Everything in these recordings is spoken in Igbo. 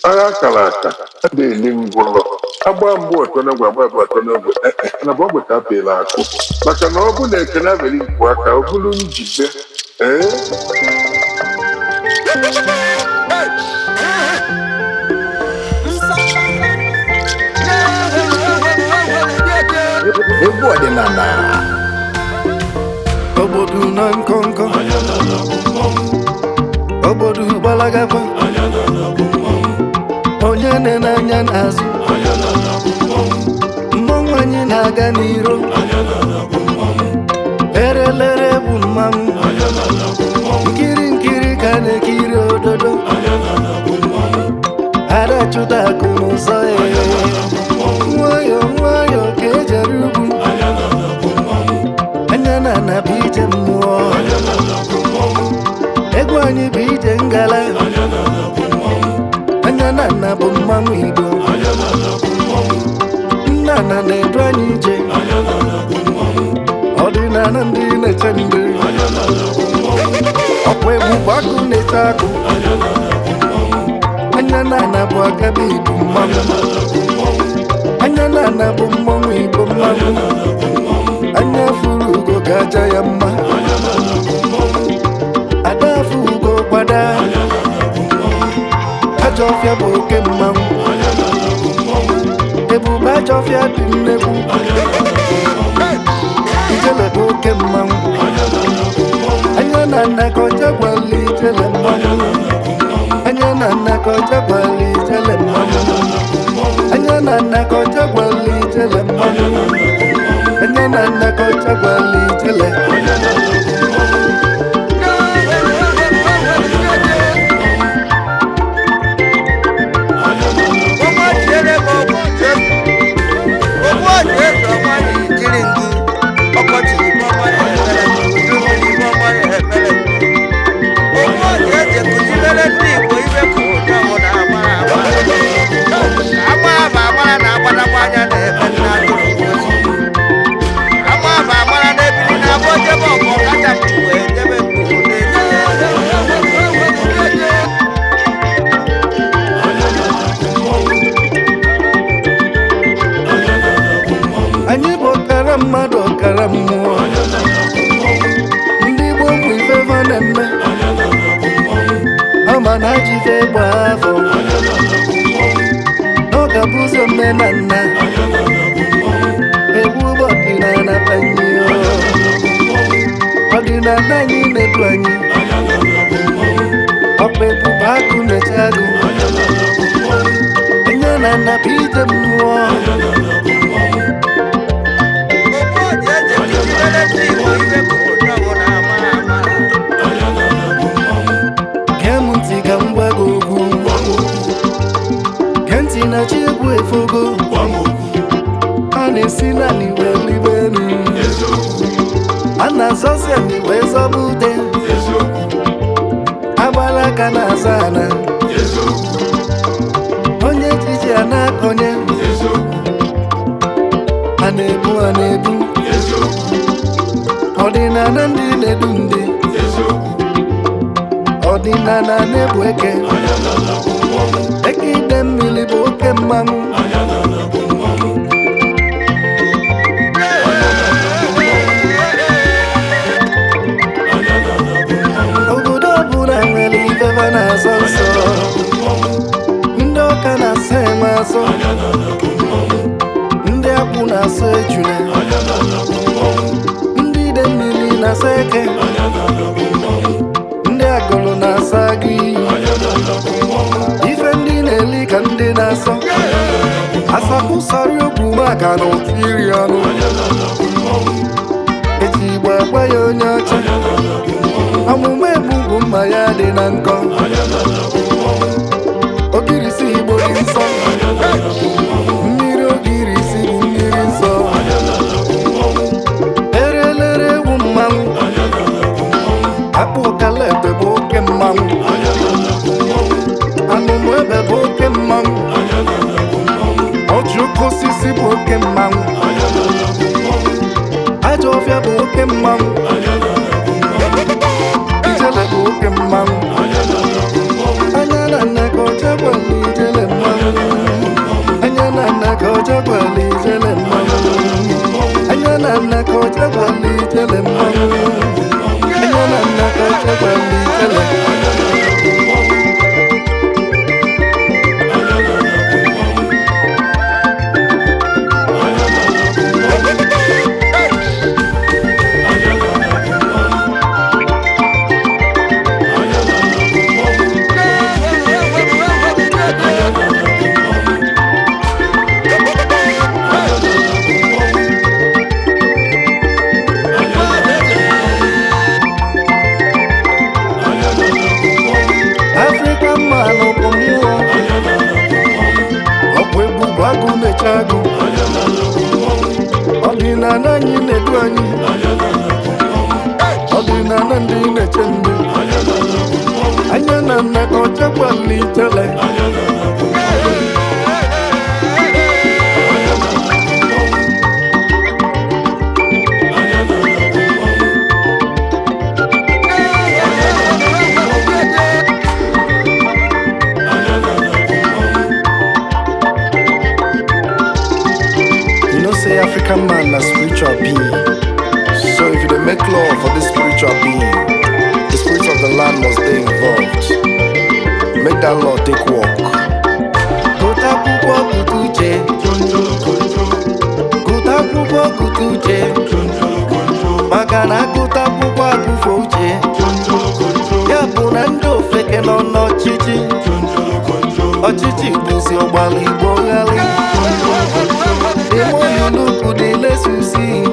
Agha akara aka ada eli ngwụrọ agba mgbe ọtọ n'ogwe agba abụọ ọtọ n'ogwe na bụ ogwe ka apịla akụ maka na ọ bụ na ekene abịrị ikwu aka ọ bụrụ njide ee. Egwu ọdịnala. Obodo na nkọnkọ, obodo gbalagakwa, onye na-anya n'azụ mmọnwụ anyị na-aga n'iro, erelere bụ mmanwụ, nkiri nkiri ka na-ekiri ododo, ada chụta akụ n'ụzọ ya, nwayọ nwayọ ka ejere ugwu, anya na ana bụ ije mmụọ, egwu anyị bụ ije ngala, anya na ana bụ mmanwụ Igbo, nna na na-edu anyị ije, ọdịnala ndị na-eche ndị, ọkwa egwu bụ akụ na-eche akụ, anya na ana bụ akabe Igbo mmanwụ, anya na ana bụ mmanwụ Igbo mmanwụ, anya furu ugo ga-aja ya mma, ada afụ ugo kwada, ajọ ọfịa bụ oke mmanwụ, ebube ajọ ọfịa dị nnekwu, ijele bụ oke mmanwụ, anya na nna ka ọcha gwala ijele mmanwụ, anya na nna ka ọcha gwala ijele mmanwụ, anya na nna ka ọcha gwala ijele mmanwụ, anya na nna ka ọcha gwala ijele. Anyị bụ ọkara mmadụ ọkara mmụọ, ndị Igbo ụmụ ife va na-eme, ama na ajọ ife gbaa afọ, ọ ga-abụzi omenala, egwu bụ ọdịnala banye, ọdịnala anyị na-edu anyị, ọkpa ebube akụ na-eche agụ, anya na nna bụ ije mmụọ. Gee m ntị ka m gwa gị okwu, gee ntị na chi egwu efogo, a na-esi naanị wee libe elu, a na-azọzi anị wee zọba ute, agbala aka na-aza ana, onye ejiji a na-akọnye, a na-ebu a na-ebu, ọdịnala ndị na-edu ndị, ọdịnala na-ebu eke, eke ide mmiri bụ oke mmanwụ. Obodo ọbụla nwere ifefa na-azọ nsọ, ndị ọka na-asọ enwe asọ, ndị akwụ na-asọ ejula, ndị ide mmiri na-asọ eke, ndị agụrụ na-asọ agụ iyi, ife ndị na-eli ka ndị na-asọ asapụsarị okwu maka na ụtụ iri ọnụ eji igbo agwa ya onye ọcha, ọmụmụ egbugbu mma ya dị na nkọ, ogirisi Igbo dị nsọ, mmiri ogirisi bụ mmiri nsọ, erelere egwu mmanwụ, akpụ ụkala ebe bụ oke mmanwụ, anụnụ ebe bụ oke mmanwụ, ọjị oke osisi bụ oke mmanwụ, ajọ ọfịa bụ oke mmanwụ, ijele bụ oke mmanwụ, anya na nna ka ọcha gwala. nna ka ọcha gwala ijele mmanwụ. Anya na nna ka ọcha gwala ijele. African man bụ mmụọ, ọkwa ebube agụ na-eche agụ. Ọdịnala anyị na-edu anyị, ọdịnala ndị na-eche ndụ. Anya na nna ka ọchakwala itele. You know say African man na spiritual being. So if you dey make law for this spiritual being, the spirit of the land must dey involved. Make that law take work. Gụta akwụkwọ, gụta uche. Gụta akwụkwọ, gụta uche. Maka na agụta akwụkwọ agụfo uche. Ya bụ na ndị ofeke nọ n'ọchịchị. Ọchịchị bụzi ọgbara Igbo ghalị. The more you look, the less you see.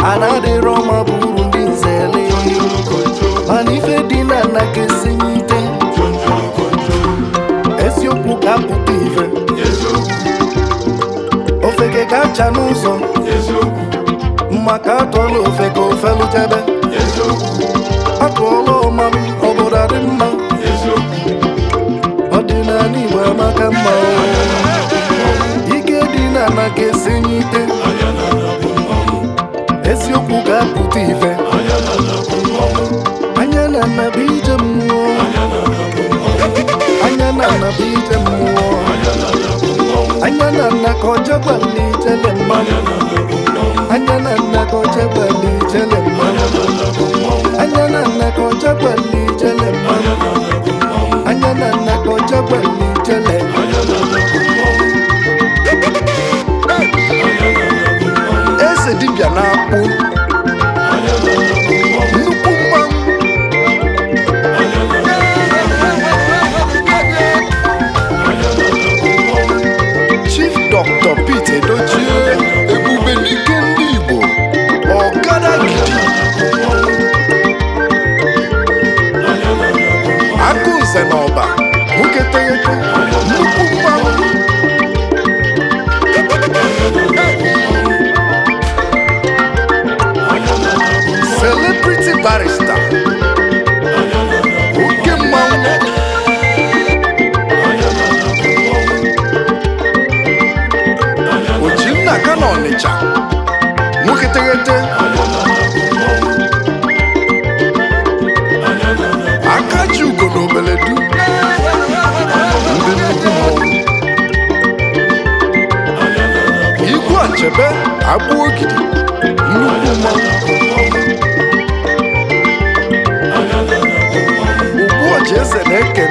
Ana adịrọ mma bụ uru ndị nzele. Mana ife dị na nna ka esinye ite. Eziokwu ka apụta ife. Ofeke ka acha n'ụzọ. Maka atụọla ofeke ofelutebe. Atụọla ọmalụ obodo adị mma. Ọdịnala Igbo amaka mma o. Ike dị na nna ka esinye ite. Eziokwu ga-apụta ife. Anya na nna bụ ije mmụọ. Anya na nna bụ ije mmụọ. Anya na nna ka ọcha gwala ijele mmanụ. Anya na nna ka ọcha gwala ijele mmanụ. Anya na nna ka ọcha gwala ijele mmanụ. Anya na nna ka ọcha gwala ijele. Eze dibịa na-akpụ nnukwu mmanwụ. Chief Dr. Pete Edochie, ebube n'ike ndị Igbo, ọgadagidi, akụnze na ọba nwoke teghete, nnukwu mmanwụ. Celebrity barrister, oke mmanwụ. Ochinna ka na Ọnịcha, nwoke teghete. Aka ji ugo na obeledu, ndị nnukwu mmọnwụ. Igwe Achebe Agbụ Ogidi, nnukwu mmanwụ. Ugbu ọji eze na-ekene.